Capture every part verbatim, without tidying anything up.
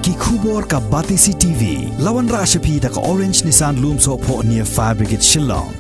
Ki khubor ka Batesi T V. La wanrah sha phi da ka Orange Nissan Lumsohphoh near Fire Brigade Shillong.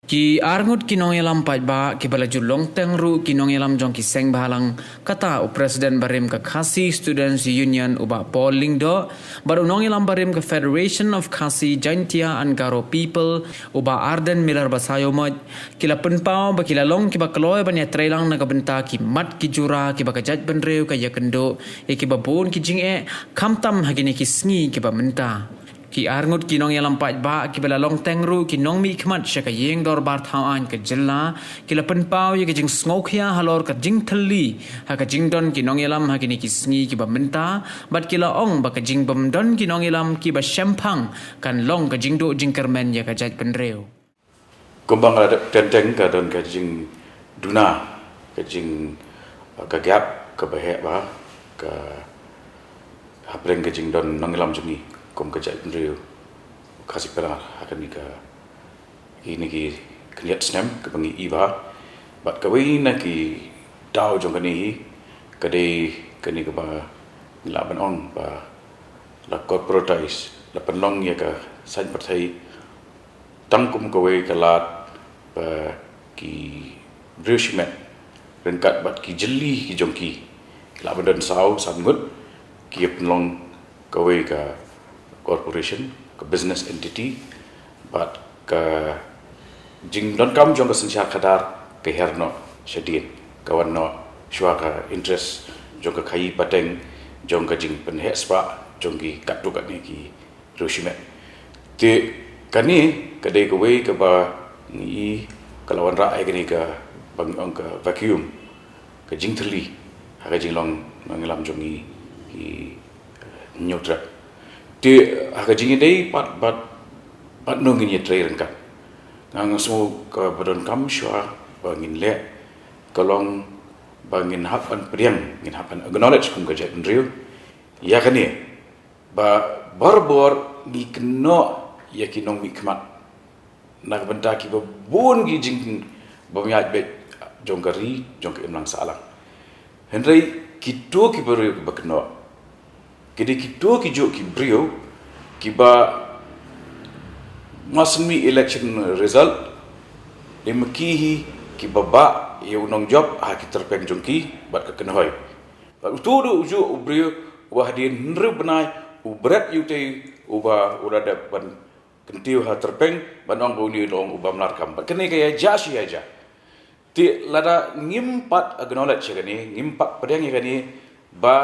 Ki arngut ki nongïalam paidbah kiba la ju long teng ruh ki nongïalam jong ki seng bhalang, kata u President barim ka Khasi Students Union u Bah Paul Lyngdoh, bad u nongïalam barim ka Federation of Khasi Jaintia and Garo People u Bah Ardent Miller Basaiawmoit, ki la pynpaw ba ki la long kiba kloi ban ïatreilang na ka bynta ki mat ki jura kiba ka jaitbynriew ka ïakynduh ïa kiba bun ki jingeh, khamtam ha kine ki sngi kiba mynta. Ki arngut ki nongïalam paidbah kiba la long teng ruh ki nongmihkhmat sha ka ïing dorbar thaw aiñ ka jylla, ki la pynpaw ïa ka jingsngewkhia halor ka jingthylli ha ka jingdon ki nongïalam ha kine ki sngi kiba mynta, bad ki la ong ba ka jingbymdon ki nongïalam kiba shemphang kan long ka jingduh jingkyrmen ïa ka jaitbynriew. Kumba nga la dep teng teng, ka don ka jingduna, ka jing, ka gap kaba heh bha ka hapdeng ka jingdon nongïalam jong ngi kum ka jaitbynriew Khasi Pynnar ha kane ka, kine ki khyndiat snem kaba ngi ïohi bha. Bad kawei na ki daw jong kane hi ka dei kane kaba ngi lah ban ong ba la corporatize, la pynlong ïa ka saiñ pyrthei tang kum kawei ka lad ba ki briew shimet ryngkat bad ki jylli ki jong ki, ki lah ban don saw san ngut, ki ïa pynlong kawei ka corporation, ka business entity, bad ka jingdonkam jong ka synshar khadar ka her noh shadien, ka wan noh shuwa ka interest jong ka khaïi pateng, jong ka jingpynheh spah jong ki katto katne ki riewshimet. Te kane ka dei kawei kaba ngi, ka la wanrah ïa kane kaba ngi ong ka vacuum, ka jingthylli ha ka jinglong nongïalam jong ngi ki, eh, hynñiewtrep. Te ha ka jingïadei pat bad, bad no ngin ïatrei ryngkat, nga sngew kaba donkam shuwa ba ngin leh ka long ba ngin hap ban pdiang, ngin hap ban acknowledge kum ka jaitbynriew ïa kane, ba barabor ngi kynnoh ïa ki nongmihkhmat na ka bynta kiba bun ki jingbymïaid beit jong ka ri, jong ka imlang sahlang. Hynrei kito ki briew kiba kynnoh, ki dei kito ki juh ki briew kiba mar shen mih election result, dei ma ki hi kiba bah ïa u nongjop ha ki tyrpeng jong ki bad ka kynhoi. Bad uto u dei u juh u briew uba hadien hynriew bnai u bret ïa utei uba u la dep ban kyntiew ha tyrpeng ban ong ba une u long u bym lah kam. Bad kane ka ïa jia shi ïa jia. Te lada ngim pat acknowledge ïa kane, ngim pat pdiang ïa kane, ba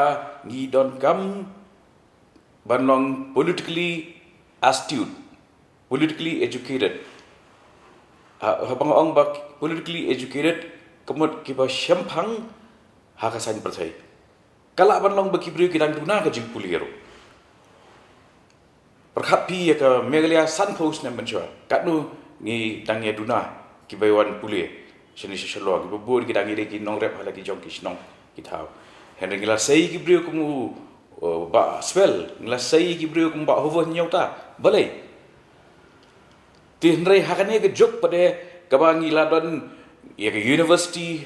ngi donkam ban long politically astute, politically educated. Ha, haba nga ong ba politically educated, ka mut kiba shemphang ha ka saiñ pyrthei. Ka lah ban long ba ki briew ki dang duna ka jingpule ruh. Pyrkhat phi ïa ka Meghalaya sanphew snem mynshuwa, katno ngi dang ïa duna kiba ïa wan pule shane sha Shillong, kiba bun ki dang ïa dei ki nongrep ha la ki jong ki shnong ki thaw. Hynrei ngi la sei ki briew kum u, u Bah Swell, ngi la sei ki briew kum Bah Hoover Hynñiewta. Balei? Te hynrei ha kane ka juk pat de kaba ngi la don ïa ka university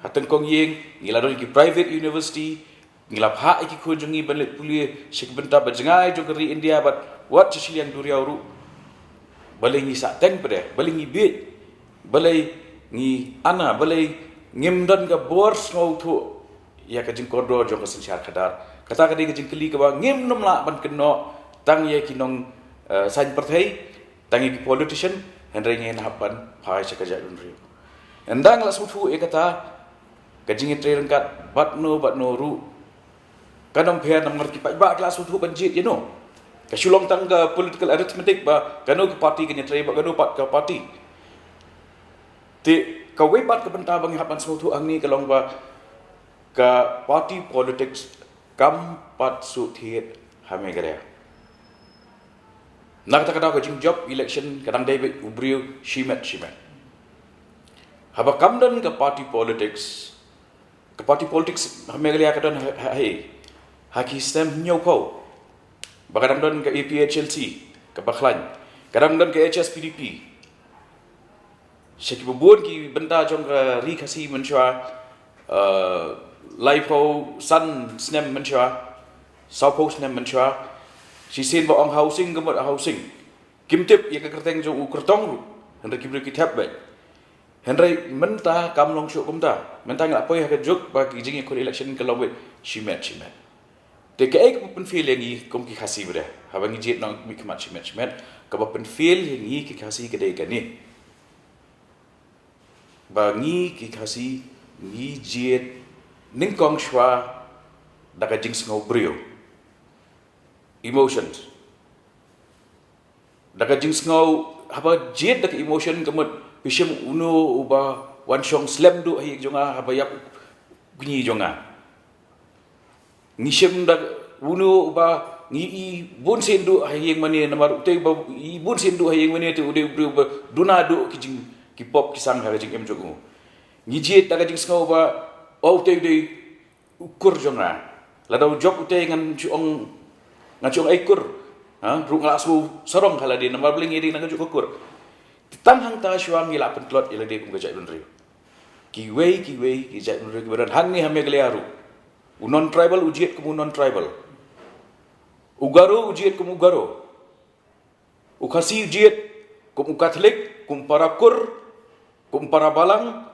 ha tyngkong ïing, ngi la don ki private university, ngi la phah ïa ki khun jong ngi ban leit pule sha ki bynta ba jngai jong ka ri India bad wat sha shiliang duriaw ruh. Balei ngi sah teng pat de, balei ngi bieit, balei ngi ana, balei ngim don ka bor sngewthuh ïa ka jingkordor jong ka synshar khadar. Kata ka dei ka jingkylli kaba ngim nym lah ban kynnoh tang ïa ki nong, eh, saiñ pyrthei, tang ïa ki politician, hynrei ngin hap ban phai sha ka jaitbynriew. Ynda nga la sngewthuh ïa kata, ka jingïatrei ryngkat bad no bad no ruh kan ym pher, namar ki paidbah ki la sngewthuh ban jied ïa no. Ka shu long tang ka political arithmetic ba kano ka party kan ïatrei bad kano pat ka party. Te kawei pat ka bynta ba ngi hap ban sngewthuh hangne ka long ba ka party politics kam pat shu thied ha Meghalaya. Na kata ka daw ka jingjop election ka dang dei beit u briew shimet shimet. Haba kam don ka party politics, ka party politics ha Meghalaya ka don ha, ha, ha, ha ki snem hynñiewphew. Ba ka dang don ka A P H L C kaba khlaiñ, ka dang don ka H S P D P. Sha kiba bun ki bynta jong ka ri Khasi mynshuwa, eh, laiphew san snem mynshuwa, Sawphew snem mynshuwa, shisien ba ong housing ka mut housing. Kim tip ïa ka kyrteng jong u kyrtong ruh. Hynrei ki briew ki thep beit. Hynrei mynta kam long shuh kumta. Mynta ngi la poi ha ka juk ba ki jingïakhun election ka long beit shimet shimet. Te kaei kaba pynfail ïa ngi kum ki Khasi bad, haba ngi jied nongmihkhmat shimet shimet, kaba pynfail ïa ngi ki Khasi ka dei kane. Ba ngi ki Khasi ngi jied nyngkong shuwa da ka jingsngew briew. Emotions. Da ka jingsngew, haba jied da ka emotion ka mut phi shim uno uba wan shong slem duh ha ïing jong nga, haba ïap u kñi jong nga. Ngi shim da uno uba ngi i bun sien duh ha ïing mane, namar utei ba i bun sien duh ha ïing mane te u dei u briew ba duna duh ki jing, ki pop ki sang ha ka jingim jong u. Ngi jied da ka jingsngew ba, o, utei u dei u kur jong nga. Lada u jop utei ngan shu ong, ngan shu ong ei kur. Ha, ruh nga la shu sarong ha lade namar balei ngi ïadei na kajuh ka kur. Tang hangta shuwa ngi la pyntlot ïa lade kum ka jaitbynriew. Kiwei kiwei ki jaitbynriew kiba don hangne ha Meghalaya ruh. U non-tribal u jied kum u non-tribal. U Garo u jied kum u Garo. U Khasi u jied kum u Katholik, kum para kur, kum para balang,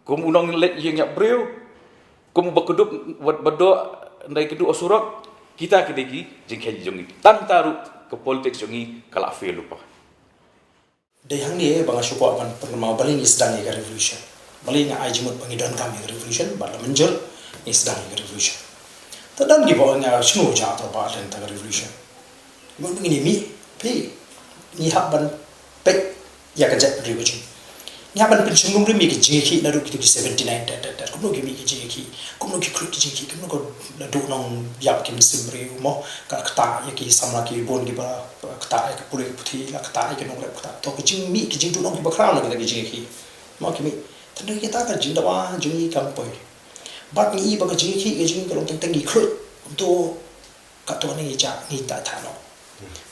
kum u nongleit ïing ïap briew, kum uba kdup, wat ba doh, ndai kdup ha surok. Kita ki dei ki jingkheiñ jong ngi. Tang ta ruh ka politics jong ngi ka la fail lypa. Dei hangne ba nga shu kwah ban pynkynmaw balei ngi sdang ïa ka revolution. Balei nga ai jingmut ba ngi donkam ïa ka revolution, bad la mynjur ngi sdang ïa ka revolution. Te don kiba ong, nga shano jia to ba len ta ka revolution. Mo ngi ni mi, phi, ngi hap ban peit ïa ka jaitbynriew ka jong ngi. Ngi hap ban pynshong nongrim ïa ka jingïakhih naduh kito ki seventy-nine tat tat tat. Kumno ki mih ka jingïakhih, kumno ki khluit ka jingïakhih, kumno ka la duh nongïap ki mynsiem briew mo, ka ktah ïa ki samla ki bun kiba ktah ïa ka pule ka puthi, la ktah ïa ki nongrep ktah. To ka jingmih ka jingduh nong kiba khraw na kita ki jingïakhih. Mo ki mih. Tang kita ka jingdawa jong ngi kam poi. Bad ngi i ba ka jingïakhih ka jong ngi ka long teng teng ngi khluit. To Katto ne ngi jah ngi ta tha no.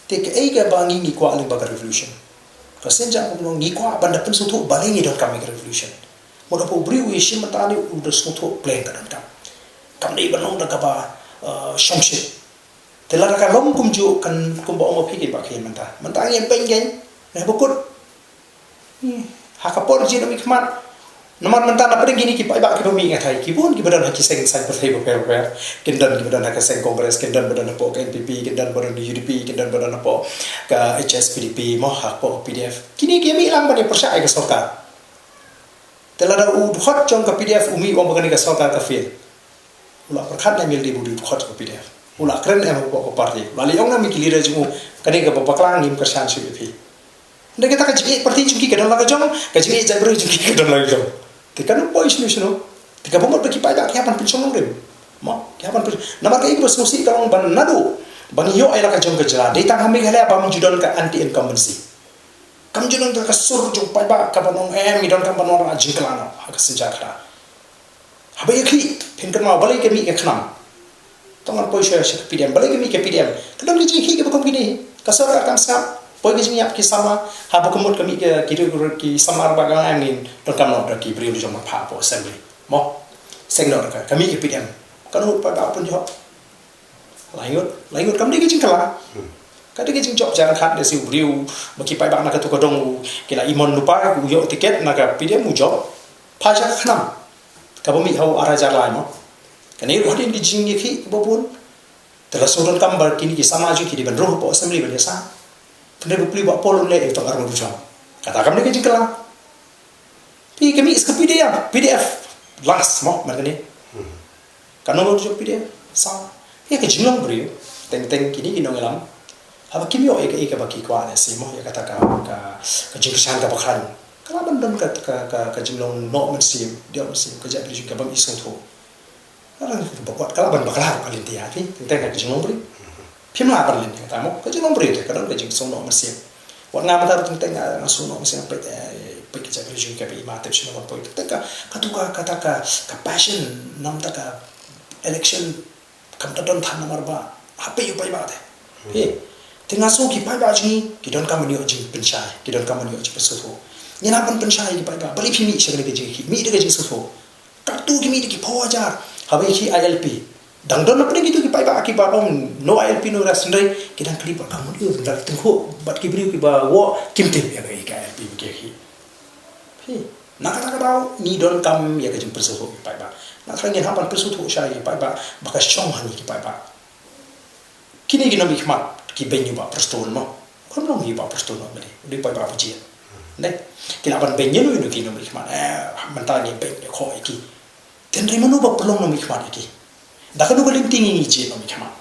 Te kaei kaba ngi ngi kwah lyngba ka revolution. Ka sien jong ngi kwah ban da pynsngewthuh balei ngi donkam ïa ka revolution. Mo da phi briew u ïashim mynta ne u da sngewthuh balei ka donkam. Kam dei ban long da kaba, eh, shongshit. Te lada ka long kumjuh kan kumba ong ma phi ki ba ki mynta. Mynta ngi ïa pyngen ne ba kut. Hmm. Ha ka por jong ngi khmat. Namar mynta na pdeng kine ki paidbah kiba mih nga tharai ki bun kiba don ha ki seng saiñ pyrthei bapher bapher. Kin don kiba don ha ka seng Congress, kin don ba don hapoh ka N P P, kin don ba don U D P, kin don ba don hapoh ka H S P D P, mo hapoh ka P D F. Kine ki mih lang ban ïa pyrshah ïa ka sorkar. Te lada u dkhot jong ka P D F u mih u ong ba kane ka sorkar ka fail. U la pyrkhat na M L D ba u dei u dkhot jong ka P D F. U la kren em hapoh ka party. U la leit ong na mi ki leader jong u, kane kaba bakla ngim kyrshan shuh ïa phi. Hynrei kata ka jingïeit party jong ki ka don la ka jong, ka jingïeit jaitbynriew jong ki ka don la ka jong. Te kano poi shuh shuh. Te kaba mut ba ki paidbah ki hap ban pynshong nongrim. Mo, ki hap ban pyn-, namar kaei kaba sngewsih ka long ba naduh ba ngi ïoh ïa la ka jong ka jylla. Dei tang ha Meghalaya ba ngi ju don ka anti incumbency. Kam ju don ka sur jong paidbah kaba ong em ngi donkam ban wanrah jingkylla noh ha ka synshar khadar. Haba ïakhih, phin kynmaw balei ka mih ka KHNAM. To ngan poi sha, sha ka P D M, balei ka mih ka P D M. Ka don ka jingïakhih kaba kum kine. Ka sorkar kam sngap, poi ka jingïap ki samla, haba ka mut ka mih ka ki, ki samla ba ka em ngin donkam noh da ki briew jong ma pha hapoh assembly. Mo, seng noh da ka, ka mih ka P D M. Ka mut paidbah pynjop. Lai ngut, lai ngut kam dei ka jingkylla. Ka dei ka jingjop jar khat da si u briew, ba ki paidbah na katu ka dong u, ki la imon lypa, u ïoh tiket na ka P D M u jop. Pha sha ka KHNAM. Kaba mih ha u ar hajar lai mo. Kane ruh hadien ki jingïakhih kiba bun. Te la shu donkam ba kine ki samla jong ki dei ban rung hapoh assembly ban ïasah. Hynrei ba pli ba pol un leh ïa ka tong ar ngut u jong. Kata kam dei ka jingkylla. Phi ka mih ka P D F, P D F. Last mo, man kane. Ka nong jong P D F. Sa. Ïa ka jinglong briew. Teng teng kine ki nongïalam. Haba kim ïoh ïa ka, ïa kaba ki kwah lehse mo, ïa kata ka, ka, ka jingkyrshan kaba khlaiñ. Ka lah ban don ka, ka, ka, ka jinglong noh mynsiem, diah mynsiem, ka jaitbynriew jong ki kabym isngewthuh. Ka lah ban bakla ruh ka lynti ïa phi, teng teng ka jinglong briew. Phim lah ban lynti kata mo, ka jinglong briew te ka don ka jingsngewnoh mynsiem. Wat nga mynta ruh teng teng nga sngewnoh mynsiem peit, eh, peit ka jaitbynriew jong ka ba i ma tip shuh ban poi. Teng teng ka, katu ka, kata ka, ka passion, namar ka election Kam da don than namar ba ha peit u paidbah te. Phi, te nga sngew ki paidbah jong ngi ki donkam ban ïoh jingpynshai, ki donkam ban ïoh jingpynsngewthuh. Ngi hap ban pynshai ïa ki paidbah. Balei phi mih sha kane ka jingïakhih? Mih da ka jingsngewthuh. Katto ki mih da ki phew hajar. Haba ïakhih I L P. Dang don na pdeng kito ki paidbah kiba ong no I L P no rest, hynrei ki dang kylli bad ka mut ïa u, dang tyngkhuh bad ki briew kiba wad, kim tip ïa ka I L P ba ki ïa ki. Hi, na kata ka daw ngi donkam ïa ka jingpynsngewthuh ki paidbah. Na kata ngin hap ban pynsngewthuh sha ki paidbah ba ka shong ha ngi ki paidbah. Kine ki nongmihkhmat ki beiñ ïa u Bah Prestone mo. Kam long ïa u Bah Prestone mo, ma dei u dei paidbah ba jia. Ne, ki lah ban beiñ ïa u, ïa u ki nongmihkhmat. Eh, mynta ngi beiñ ïa u, khoh ïa ki. Te hynrei mano ba pynlong nongmihkhmat ïa ki? Da kano ka lynti ngi ngi jied nongmihkhmat?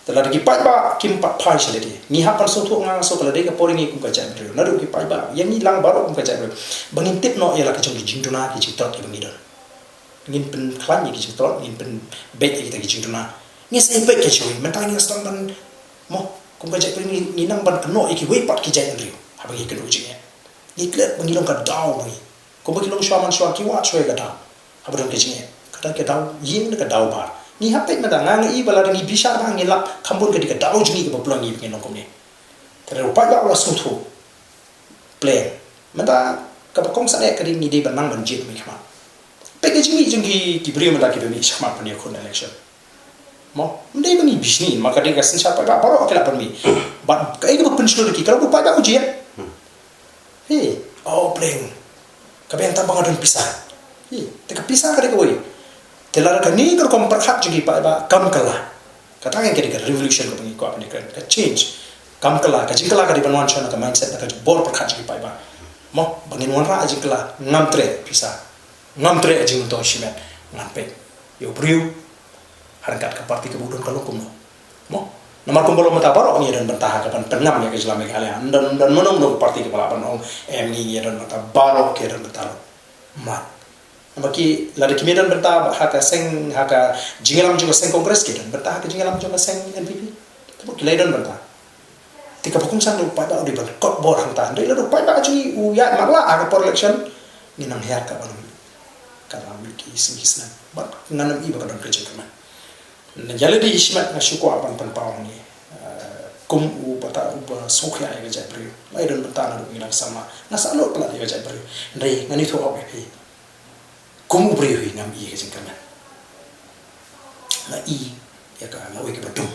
Te lada ki paidbah kim pat phai sha lade, ngi hap ban sngewthuh, nga sngew ka la dei ka por ïa ngi kum ka jaitbynriew, naduh ki paidbah ïa ngi lang baroh kum ka jaitbynriew, ba ngin tip noh ïa la ka jong ki jingduna ki jingtlot kiba ngi don. Ngin pynkhlaiñ ïa ki jingtlot, ngin pynbeit ïa kita ki jingduna. Ngi sa ïa peit ka jingwei, mynta ngi sdang ban mo, kum ka jaitbynriew ngi, ngi nang ban kynnoh ïa kiwei pat ki jaitbynriew haba ngi kynduh jingeh. Ngi klet ba ngi long ka daw ba ngi Kumba ki longshuwa manshuwa ki wad shuwa ïa ka daw. Haba don ka jingeh, ka dei ka daw ïing ne ka daw bar. Ngi hap peit mynta, nga nga i ba lada ngi bishar ba ngi lap, kham bun ka dei ka daw jong ngi kaba pynlong ngi ba ngin long kumne. Te ruh pat la, la sngewthuh. Plan. Mynta kaba kongsan eh ka dei ngi dei ban nang ban jied nongmihkhmat. Peit ka jingmih jong ki, ki briew mynta kiba mih shakhmat ban ïakhun election. Mo, ym dei ba ngi bishni, ma ka dei ka synshar paidbah baroh ki lah ban mih. Bad kaei kaba pynshlur ïa ki, ka long ba u paidbah u jied. Hi, oh pleng. Ka biang tam ba nga don pisa. Hi, te ka pisa ka dei kawei. Te lada kane ka rukom pyrkhat jong ki paidbah kam kylla, kata ka dei ka revolution kaba ngi kwah ban ïakren, ka change. Kam kylla, ka jingkylla ka dei ban wan sha na ka mindset, na ka bor pyrkhat jong ki paidbah. Mo, ba ngin wanrah jingkylla, ngam treh pisa. Ngam treh jingmyntoi shimet, ngan peit ïa u briew ha ryngkat ka party kaba u don ka long kumno. Mo, namar kumba long mynta baroh ngi ïa don bynta ha ka ban pynngam ïa ka jylla Meghalaya. Ym don, ym don mano mano ka party kaba lah ban ong em ngi ngi ïa don bynta, baroh ki ïa don bynta ruh. Mat. Namar ki, lada kim ïa don bynta ha ka seng, ha ka jingïalam jong ka seng Congress, ki don bynta ha ka jingïalam jong ka seng N P P. Te mo ki la ïa don bynta. Te kaba kongsan u paidbah u dei ban kot bor hangta. Hynrei lada u paidbah jong ngi u ïaid matlah ha ka por election, ngin nang hiar katba ym, katba ym mih ki sngi ki snem. Bad ngan ym i ba ka don ka jingkyrmen. Ïa lade shimet nga shu kwah ban pynpaw hangne, eh, kum u paidbah uba sngewkhia ïa ka jaitbynriew. La ïa don bynta naduh ngi dang samla. Nga sah lut palat ïa ka jaitbynriew. Hynrei ngan ïathuh ïa phi. Kum u briew hi ngam i ka jingkyrmen. Nga i ïa ka lawei kaba dum.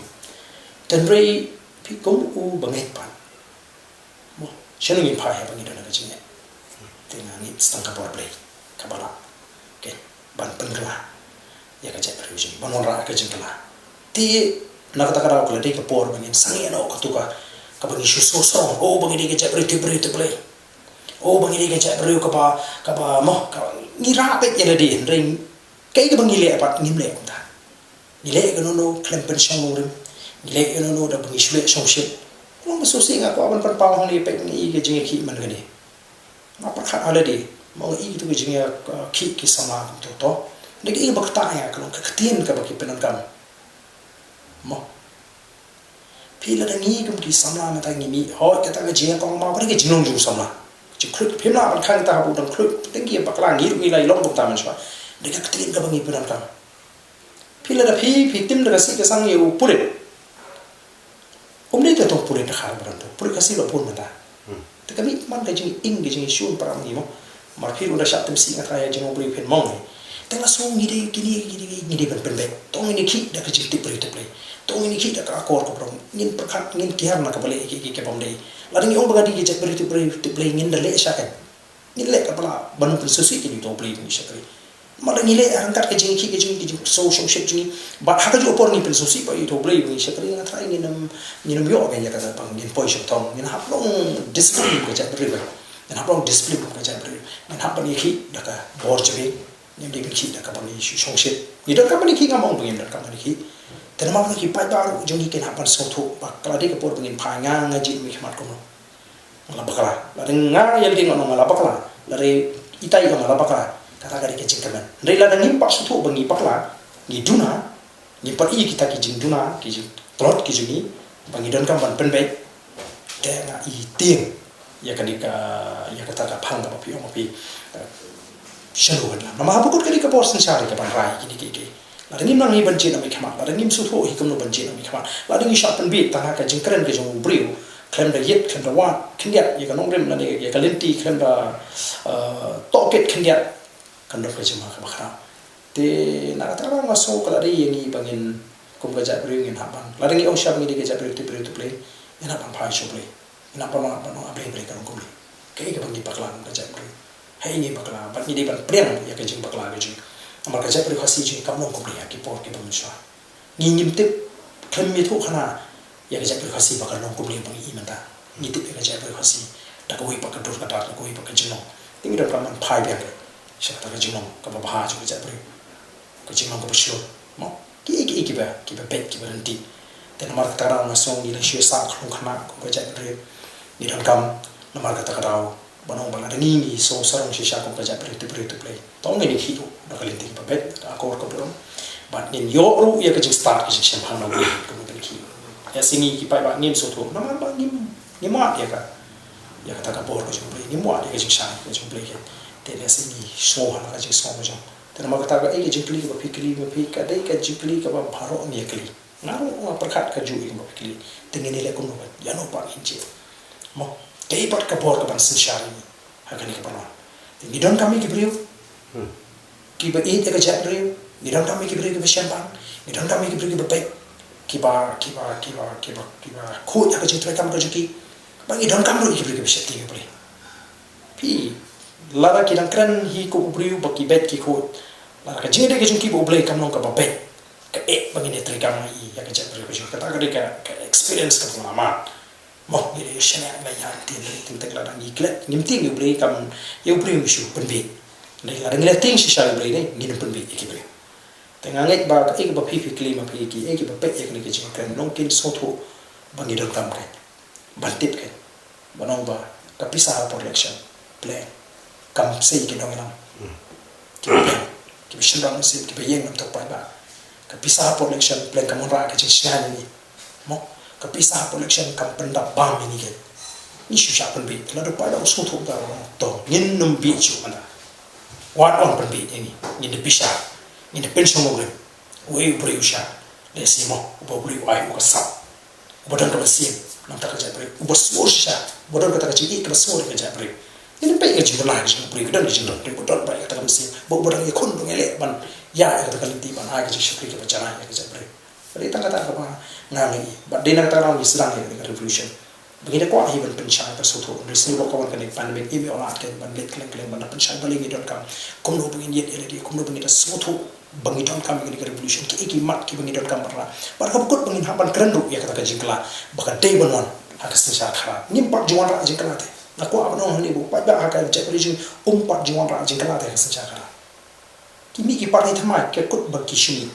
Te hynrei phi kum u bangeit pat, mo, shano ngin phai haba ngi don ha ka jingeh? Te nga ngeit sa tang ka bor Blei kaba lah, okay, ban pynkylla ïa ka jaitbynriew jong ngi, ban wanrah ka jingkylla. Te na kata ka daw ka la dei ka por ba ngin sangeh noh katu ka, kaba ngi shu sngewsarong, oh ba ngi dei ka jaitbynriew tip briew tip Blei. Oh ba ngi dei ka jaitbynriew kaba, kaba mo, kaba ngi rah beit ïa lade, hynrei kaei kaba ngi leh pat ngim leh kumta. Ngi leh kano kano khlem pynshong nongrim. Ngi leh kano kano da ba ngi shu leh shongshit. Long ba sngewsih, nga kwah ban pynpaw hangne, peit, nga i ka jingïakhih man kane. Nga pyrkhat ha lade, mo, nga i kito ki jingïakhih ki samla kumto to. Da ki i ba ktah ïa ka long ka ktien kaba ki pyndonkam. Mo. Phi, lada ngi kum ki samla mynta ngi mih, hooid, kata ka jingïakong ma, ba dei ka jinglong jong u samla. Jingkhluit, phim lah ban khang kata haba u dang khluit, teng ki bakla, ngi ruh ngi la ïalong kumta mynshuwa. Dei ka ktien kaba ngi pyndonkam. Phi, lada phi, phi tim da ka sih ka sang ïa u pulit. Um dei tang u pulit Dkhar ba don, u pulit Khasi la bun mynta. Hmm. Te ka mih man ka jingim, ka jingshun para ngi mo. Mar phi ruh da shah tim sih, nga tharai ïa jingmong briew phin mong hi. Te nga sngew ngi dei kine, kine, kine, ngi dei ban pynbeit. To ngin ïakhih da ka jingtip briew tip Blei. To ngin ïakhih da ka akor kaba rong. Ngin pyrkhat, ngin kiar na kaba leh ïa ki, ki, kaba ym dei. Lada ngi ong ba nga dei ka jaitbynriew tip briew tip Blei, ngin da leh sha kane. Ngin leh kaba lah ban pynsngewsih ïa kito U Blei ba ngi shakri. Namar lada ngi leh ryngkat ka jingïakhih, ka jing, ka jingpynshong shit jong ngi. Bad ha kajuh ka por ngi pynsngewsih pat ïa uto U Blei ba ngi shakri, nga tharai ngin ym, ngin ym ïoh ban ïa kata, ba ngin poi sha ka thong. Ngin hap long discipline ka jaitbynriew. Ngin hap long discipline ka jaitbynriew. Ngin hap ban ïakhih da ka bor jong ngi. Ngim dei ban ïakhih da kaba ngi shong shit. Ngi donkam ban ïakhih, ngam ong ba ngim donkam ban ïakhih. Te namar ba ki paidbah ruh jong ngi kin hap ban sngewthuh ba ka la dei ka por ba ngin phai, nga, nga jied mihkhmat kumno. Nga la bakla. Lada nga ïa lade nga ong nga la bakla, lada itai ong nga la bakla, kata ka dei ka jingkyrmen. Hynrei lada ngim pat sngewthuh ba ngi bakla, ngi duna, ngim pat i kita ki jingduna, ki jingtlot ki jong ngi, ba ngi donkam ban pynbeit, te nga i tieng ïa kane ka, ïa kata ka phang kaba phi ong phi, eh, shalor. Namar haba kut kane ka por synshar ka ban rai kine kiei kiei. Lada ngim nang hi ban jied nongmihkhmat, lada ngim sngewthuh hi kumno ban jied nongmihkhmat, lada ngi shah pynbeit tang ha ka jingkren ka jong u briew, khlem da ïit, khlem da wad khyndiat ïa ka nongrim lane ïa ka lynti, khlem da, eh, tohkit khyndiat, kan don ka jingma kaba khraw. Te na kata ka daw nga sngew ka la dei ïa ngi ba ngin kum ka jaitbynriew ngin hap ban, lada ngi ong sha ba ngi dei ka jaitbynriew tip briew tip Blei, ngin hap ban phai sha U Blei. Ngin hap ban ong, ban ong, "A Blei, Blei, ka long kumne." Kaei kaba ngi bakla kum ka jaitbynriew? Haei ngi bakla? Bad ngi dei ban pdiang ïa ka jingbakla ka jong ngi. Namar ka jaitbynriew Khasi jong ngi kam long kumne ha ki por kiba mynshuwa. Ngi ngim tip, khlem ïathuh khana ïa ka jaitbynriew Khasi ba ka long kumne ba ngi i mynta. Ngi tip ïa ka jaitbynriew Khasi da kawei pat ka dur ka dar, da kawei pat ka jinglong. Te ngi donkam ban phai biang sha kata ka jinglong kaba bha jong ka jaitbynriew, ka jinglong kaba shlur, mo? Kiei kiei kiba, kiba beit, kiba ryntih. Te namar kata ka daw nga sngew ngi la shu sah khlung khynnah kum ka jaitbynriew. Ngi donkam namar kata ka daw ban ong ba lada ngi, ngi sngew sarong shisha kum ka jaitbynriew tip briew tip Blei, to ngin ïakhih ruh da ka lynti kaba beit, da ka akor kaba burom. Bad ngin ïoh ruh ïa ka jingstad, ka jingshemphang na U Blei kumno ban khih. Ïa, shisha ngi ki paidbah ngim sngewthuh namar ba ngim, ngim wad ïa ka, ïa kata ka bor ka jong U Blei, ngim wad ïa ka jingshai ka jong U Blei. Te ïa, shisha ngi sngew ha ka jingsngew ka jong. Te namar kata kaei ka jingkylli kaba phi kylli ma phi, ka dei ka jingkylli kaba baroh ngi ïa kylli. Nga ruh nga pyrkhat kajuh ïa kaba phi kylli. Te ngin ïaleh kumno, ïano pat ngin jied, mo? Kaei pat ka bor kaban synshar ïa ngi ha kane ka pyrthei? Te ngi donkam ïa ki briew kiba ïeit ïa ka jaitbynriew, ngi donkam ïa ki briew kiba shemphang, ngi donkam ïa ki briew kiba beit, kiba, kiba, kiba, kiba, kiba khuid ha ka jingtrei kam ka jong ki. Bad ngi donkam ruh ïa ki briew kiba sheptieng ïa U Blei. Phi, lada ki dang kren hi kum u briew ba ki beit ki khuid, lada ka jingïadei ka jong ki bad U Blei kam long kaba beit, kaei ba ngin ïatrei kam ïa ka jaitbynriew ka jong ngi? Kata ka dei ka, ka experience kaba nga mad. Mo, ngi dei shen ïa la ïa teng teng teng, lada ngi klet ngim tieng ïa U Blei, kam ïa U Blei um shu pynbeit. Lada ngi la tieng shisha ïa U Blei ne ngin pynbeit ïa ki briew. Te nga ngeit ba kaei kaba phi phi kylli ma phi, kiei kiba peit ïa kane ka jingkren, long kin sngewthuh ba ngi donkam ka ban tip ka, ban ong ba ka pisa ha por election pleng kam sei ki nongïalam. Kiba pleng, kiba shynrang mynsiem, kiba ïeng namar u paidbah. Ka pisa ha por election pleng kam wanrah ka jingshngaiñ ïa ngi. Mo, ka pisa ha por election kam pyndap bam ïa ngi. Ngi shu shah pynbeit. Lada u paidbah u sngewthuh ka, to ngin nym beit shuh mynta. Wat wan pynbeit ïa ngi. Ngin da pisa, ngin da pynshong nongrim. Uei u briew u shah? Lehse mo, uba u briew u ai u ka sap, uba don ka mynsiem namar ka jaitbynriew, uba sngur shisha, uba don kata ka jingïeit kaba sngur ïa ka jaitbynriew. Ngin peit ka jingduna ka jong u briew, ka don ka jingduna, uba don bha ïa kata ka mynsiem, ba uba dang ïakhun, ba ngi leh ban ïa, ïa kata ka lynti ban ai ka jingshakri kaba janai ïa ka jaitbynriew. Ka dei tang kata kaba nga ngi, bad dei na kata ka daw ngi sdang ïa ka revolution. Ba ngi da kwah hi ban pynshai, pynsngewthuh, hynrei sngewbha ka wan kane ka pandemic, im ïoh lad kein ban leit kylleng kylleng ban da pynshai balei ngi donkam, kumno ba ngin ïeit ïa lade, kumno ba ngin da sngewthuh ba ngi donkam ïa kane ka revolution, kiei ki mat kiba ngi donkam ban rah. Bad kaba kut ba ngin hap ban kren ruh ïa kata ka jingkylla ba ka dei ban wan ha ka synshar khadar. Ngim pat ju wanrah jingkylla te. Nga kwah ban ong hangne ba u paidbah ha ka jaitbynriew jong ngi um pat ju wanrah jingkylla te ha ka synshar khadar. Ki mih ki pan hi thymmai, ka kut ba ki shu mih.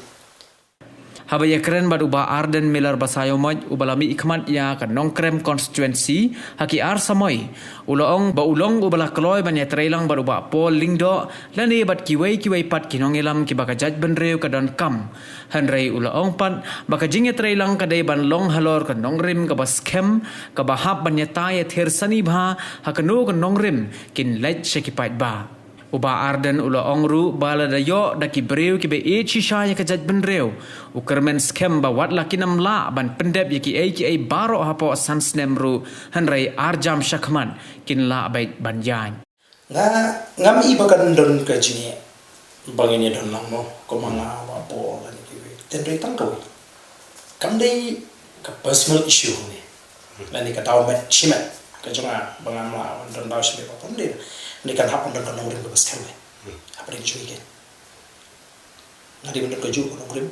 Haba ïakren bad u Bah Ardent Miller Basaiawmoit, uba la mihkhmat ïa ka Nongkrem constituency ha ki ar samoi, u la ong ba u long uba la kloi ban ïatreilang bad u Bah Paul Lyngdoh lane bad kiwei kiwei pat ki nongïalam kiba ka jaitbynriew ka donkam. Hynrei u la ong pat ba ka jingïatreilang ka dei ban long halor ka nongrim kaba skhem, kaba hap ban ïatai ïathir sani bha ha kano ka nongrim kin leit sha ki paidbah. U Bah Ardent u la ong ruh ba lada ïoh da ki briew kiba ïeit shisha ïa ka jaitbynriew, u kyrmen skhem ba wat la kin ym lah ban pyndep ïa kiei kiei baroh hapoh san snem ruh, hynrei arjam shakhmat kin lah beit ban ïaid. Nga, ngam i ba kan don ka jingeh ba ngin ïa don lang mo, kumba nga, Bah Paul lane kiwei. Hynrei tang kawei, kam dei ka personal issue ne, lane ka daw met shimet ka jong nga ba ngam lah ban don daw shimet, Bah Paul, ne, ne kan hap ban don ka nongrim kaba skhem ne hapdeng jong ngi. Nga dei ban don kajuh ka nongrim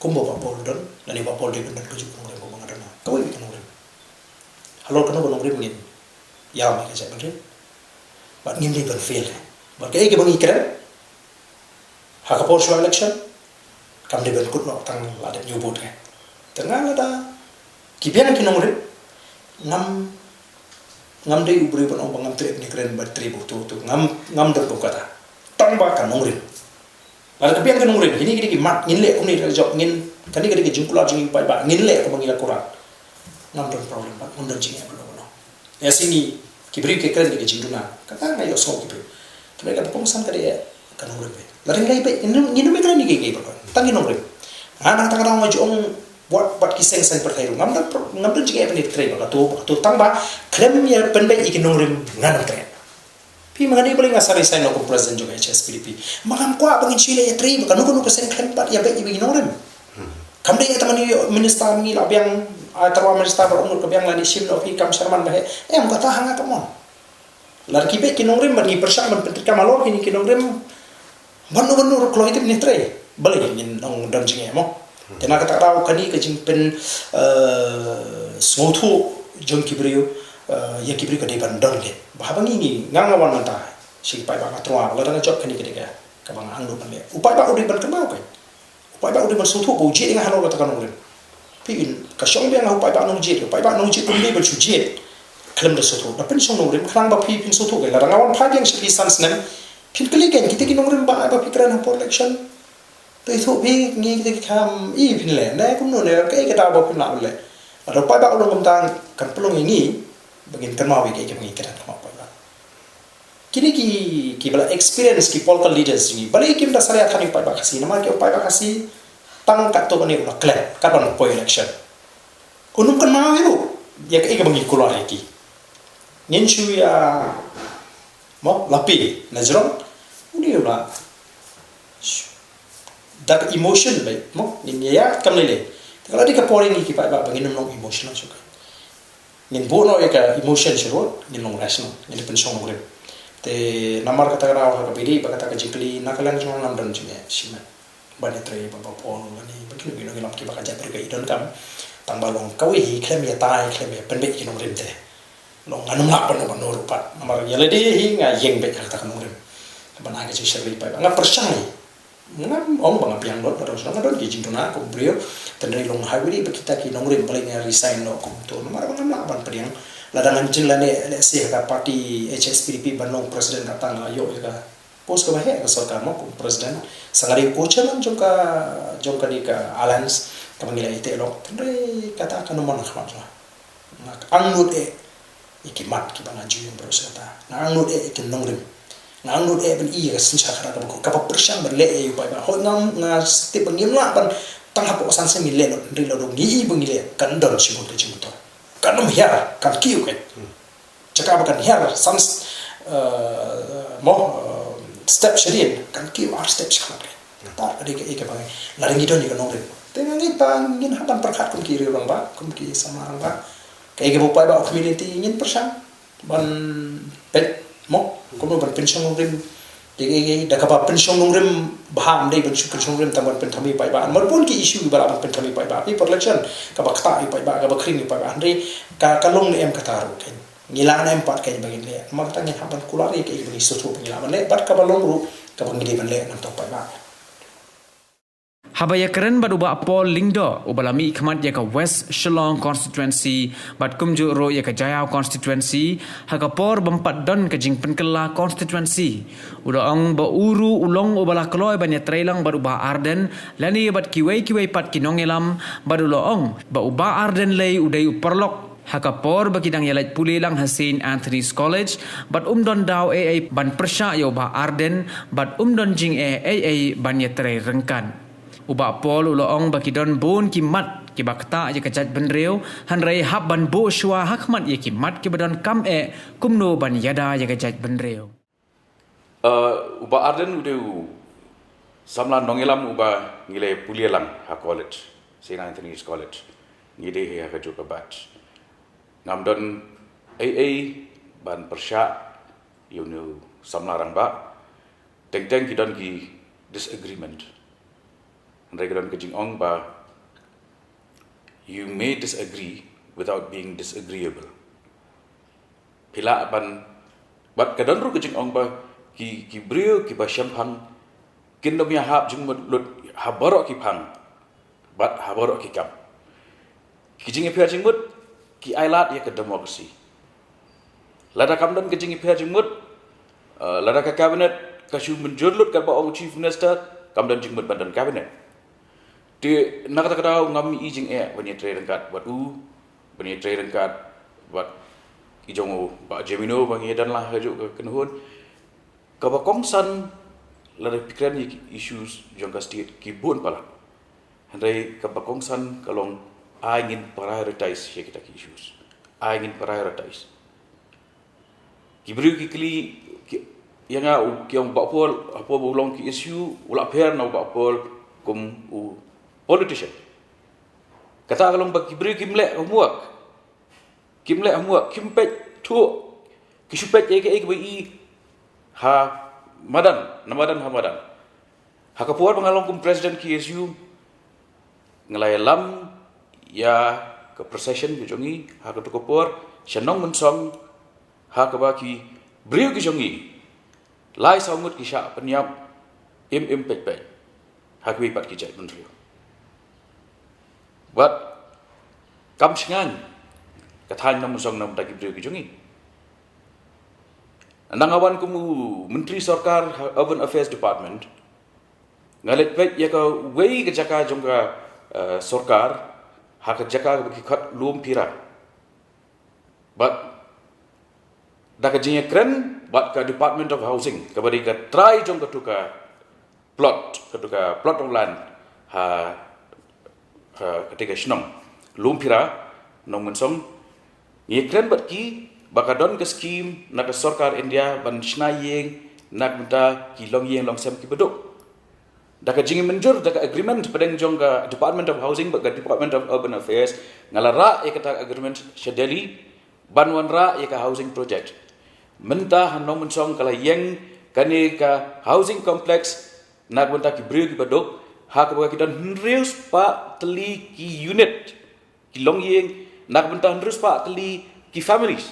kumba Bah Paul u don, lane Bah Paul dei ban don kajuh ka nongrim kumba nga don. Kawei ka nongrim. Halor kano ka nongrim ngin ïam ïa ka jaitbynriew. Bad ngim dei ban fail. Bad kaei kaba ngi kren ha ka por shuwa election, kam dei ban kut noh tang la dep ñiew vote ka. Te nga lada ki biang ki nongrim, ngam, ngam dei u briew ban ong ba ngam treh ban ïakren bad treh bad uto uto. Ngam, ngam don kum kata. Tang ba ka nongrim. Lada ka biang ka nongrim, kine ki dei ki mat, ngin leh kumne, ka jop, ngin, kane ka dei ka jingkular jong ngi paidbah, ngin leh kumba ngi la kular. Ngam don problem bad ngam don jingeh bad uno uno. Ïa, shisha ngi, ki briew ki kren ïa ka jingduna, kata nga ïohsngew ki briew. Hynrei kaba kongsan ka dei ka nongrim beit. Lada ngi leh beit, ngin, ngin ym kren ïa kiei kiei baroh, tang ki nongrim. Nga nang tang, nga ju ong wat bad ki seng saiñ pyrthei ruh, ngam don pro-, ngam don jingeh ban ïatrei bad kato bad kato, tang ba khlem ïa pynbeit ïa ki nongrim ngan ym treh. Phi, ma nga dei balei nga sa resign noh kum president jong H S P D P. Ma ngam kwah ba ngin shu leh ïatrei ba kano kano ka seng khlem pat ïabeh ïa ki nongrim. Kam dei ïa tang ma ngi minister ma ngi la biang, ah, tyrwa minister ba ong ka biang lane shim noh phi kam sharman ba heh. Em, kata ha nga ka mon. Lada ki beh ki nongrim bad ngi pyrshah ban pyntreikam halor kine ki nongrim, ban u ban u ruh kloi tip ne trei. Balei ngin ong don jingeh mo. Te na kata ka daw kane ka jingpyn, eh, sngewthuh jong ki briew, eh, ïa ki briew ka dei ban don leh. Ba haba ngi ngi nga nga wan mynta sha ki paidbah nga tyrwa ba lada nga jop kane ka dei ka kaba nga angnud ban leh. U paidbah u dei ban kynmaw ka. U paidbah u dei ban sngewthuh ba u jied ïa nga halor kata ka nongrim. Phi, in ka shong biang nga u paidbah nongjied, u paidbah nongjied um dei ban shu jied khlem da sngewthuh. Da pynshong nongrim khnang ba phi phin sngewthuh ka. Lada nga wan phai biang sha phi san snem, phin kylli ka kita ki nongrim ba, ba phi kren ha por election. To ithuh phi ngi kita ki kam i phin leh. Ne kumno ne kaei ka daw ba phin lah ban leh. Lada u paidbah u long kumta kan pynlong ïa ngi ba ngin kynmaw ïa kaei kaba ngi kren, kynmaw paidbah. Kine ki, kiba la experience ki political leaders jong ngi. Balei kim da salia than ïa u paidbah Khasi, namar ki u paidbah Khasi tang katto katne u la klet kat ban poi election. Unym kynmaw ïa u ïa kaei kaba ngi kular ïa ki. Ngin shu ïa mo la phi na jrong. Une u la da ka emotion ba mo ngin ïa kam lei lei. Te ka la dei ka por ïa ngi ki paidbah ba ngin nym long emotional shuh. Ngin buh noh ïa ka emotion shuh ruh, ngin long rational, ngin pynshong nongrim. Te namar kata ka daw ha kaba ïadei bad kata ka jingkylli na ka liang jong nga ngam don jingeh shimet ban ïatrei bad Bah Paul lane bad kino kino ki long kiba ka jaitbynriew ka i donkam. Tang ba long kawei hi khlem ïatai khlem ïa pynbeit ki nongrim te long ngan ym lah ban ong ban ong ruh pat namar ïa lade hi nga ïeng beit ha kata ka nongrim. Ban ai ka jingshakri pat nga pyrshang hi. Ngam ong ba nga biang lut, nga don, nga don ki jingduna kum briew. Tynrai long highway ba kita ki nongrim balei nga resign noh kum to. Namar ba ngam lah ban pdiang. Lada ngan jin lane lehse ha ka party H S P D P ban long president kata nga ïoh ïa ka post kaba heh ka sorkar mo kum president. Sa nga dei u co-chairman jong ka, jong kane ka alliance kaba ngi la ïateh lok. Tynrai kata ka numon ha khmat jong nga. Nga angnud eh ïa ki mat kiba nga ju ïeng baroh shi katta. Nga angnud eh ïa ki nongrim. Nga angnud eh ban i ïa ka synshar khadar kaba khuid kaba pyrshang ban leh ïa u paidbah. Hooid ngam, nga tip ba ngim lah ban tang hapoh san snem ngi leh lut, hynrei lada ngi i ba ngi leh kan don shibun ka jingmyntoi. Kan ym hiar, kan kiew kein. Jaka ba kan hiar san, eh, mo, eh, step shadien kan kiew ar step shakhmat kein. Kata ka dei kaei kaba ngi, lada ngi don ïa ka nongrim. Te nga ngeit ba ngin hap ban pyrkhat kum ki riew rangbah, kum ki samla rangbah. Kaei kaba u paidbah u kmen ïa ngi te ngin pyrshang ban peit mo kumno ban pynshong nongrim. Te kaei kaei da kaba pynshong nongrim bha ym dei ban shu pynshong nongrim tang ban pynthame paidbah. Namar bun ki issue ba lah ban pynthame paidbah. Ïa por election kaba ktah ïa paidbah, kaba khring ïa paidbah. Hynrei ka, ka long ne em kata ruh kein. Ngi lah ne em pat kein ba ngin leh. Namar kata ngin hap ban kular ïa kaei ba ngi sngewthuh ba ngi lah ban leh bad kaba long ruh kaba ngi dei ban leh namar paidbah. Haba ïakren bad u Bah Paul Lyngdoh, uba la mihkhmat ïa ka West Shillong Constituency, bad kumjuh ruh ïa ka Jaïaw Constituency, ha ka por bym pat don ka jingpynkylla constituency. U la ong ba u ruh u long uba la kloi ban ïatreilang bad u Bah Ardent, lane bad kiwei kiwei pat ki nongïalam, bad u la ong ba u Bah Ardent lei u dei u paralok. Ha ka por ba ki dang ïaleit pule lang ha Saint Anthony's College, bad um don daw ei ei ban pyrshah ïa u Bah Ardent, bad um don jingeh ei ei ban ïatrei ryngkat. U Bah Paul u la ong ba ki don bun ki mat kiba ktah ïa ka jaitbynriew, hynrei hap ban buh shuwa ha khmat ïa ki mat kiba donkam eh kumno ban ïada ïa ka jaitbynriew. Uh, u Bah Ardent u dei u samla nongïalam uba ngi la pule lang ha college, Saint Anthony's College. Ngi dei hi ha kajuh ka batch. Ngam don ei ei ban pyrshah ïa une u samla rangbah. Teng teng ki don ki disagreement. Hynrei ki don ka jingong ba you may disagree without being disagreeable. Phi lah ban, bad ka don ruh ka jingong ba ki, ki briew kiba shemphang kin ym ïahap jingmut lut ha baroh ki phang bad ha baroh ki kam. Ki jingïapher jingmut ki ailad ïa ka democracy. Lada kam don ka jingïapher jingmut, uh, lada ka cabinet ka shu mynjur lut katba ong chief minister, kam don jingmut ban don cabinet. Te na kata ka daw ngam i jingeh ban ïatrei ryngkat bad u, ban ïatrei ryngkat bad i jong u Bah Jemino ba ngi don lang ha kajuh ka kynhun. Kaba kongsan lada phi kren ïa ki issues jong ka state ki bun palat. Hynrei kaba kongsan ka long ai ngin prioritize ïa kita ki issues. Ai ngin prioritize. Ki briew ki kylli Ki, ïa nga u, ki ong Bah Paul, hapoh ba u long KSU, u la pher na u Bah Paul kum u politician. Kata ka long ba ki briew kim leh homework. Kim leh homework, kim peit thuh. Ki shu peit ïa kaei kaba i ha madan, na madan ha madan. Ha ka por ba nga long kum president KSU, nga la ïalam ïa ka procession ka jong ngi ha kato ka por sha Nongmynsong, ha kaba ki briew ki jong ngi lai saw ngut ki shah pynïap im im peit peit ha kiwei pat ki jaitbynriew. Bad kam shngaiñ ka thaiñ Nongmynsong na ka bynta ki briew ki jong ngi. Ynda nga wan kum u Myntri Sorkar ha Urban Affairs Department, nga leit peit ïa kawei ka jaka jong ka, eh, sorkar, ha ka jaka kaba ki khot Lumphira. Bad da ka jingïakren bad ka Department of Housing, kaba dei ka trai jong kato ka plot, kato ka plot of land ha, ha katei ka shnong Lumphira, Nongmynsong. Ngi kren bad ki ba ka don ka skim na ka sorkar India ban shna ïing na ka bynta ki longïing longsem kiba duk. Da ka jingmynjur da ka agreement pdeng jong ka Department of Housing bad ka Department of Urban Affairs, nga la rah ïa kata ka agreement sha Delhi ban wanrah ïa ka housing project. Mynta ha Nongmynsong ka la ïeng kane ka housing complex na ka bynta ki briew kiba duk, ha kaba ki don hynriew spah tylli ki unit, ki longïing, na ka bynta hynriew spah tylli ki families.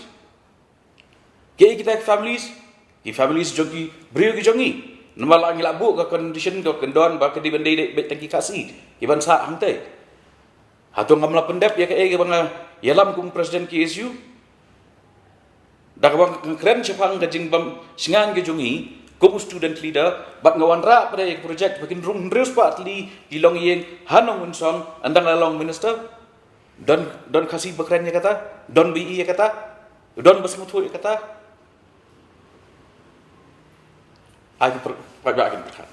Kiei kita ki families? Ki families jong ki briew ki jong ngi. Namar la ngi la buh ka condition, ka kyndon ba ka dei ban dei dei beit tang ki Khasi kiban sah hangtei. Hato ngam la pyndep ïa kaei kaba nga ïalam kum president KSU? Da kaba nga kren shaphang ka jingbym shngaiñ ka jong ngi kum u student leader, bad nga wanrah pat ïa ka project ba kin rung hynriew spah tylli ki longïing ha Nongmynsong, ynda nga la long minister. Don, don Khasi ba kren ïa kata, don ba ïohi ïa kata, don ba sngewthuh ïa kata. Ai ki pr-, paidbah kin pyrkhat.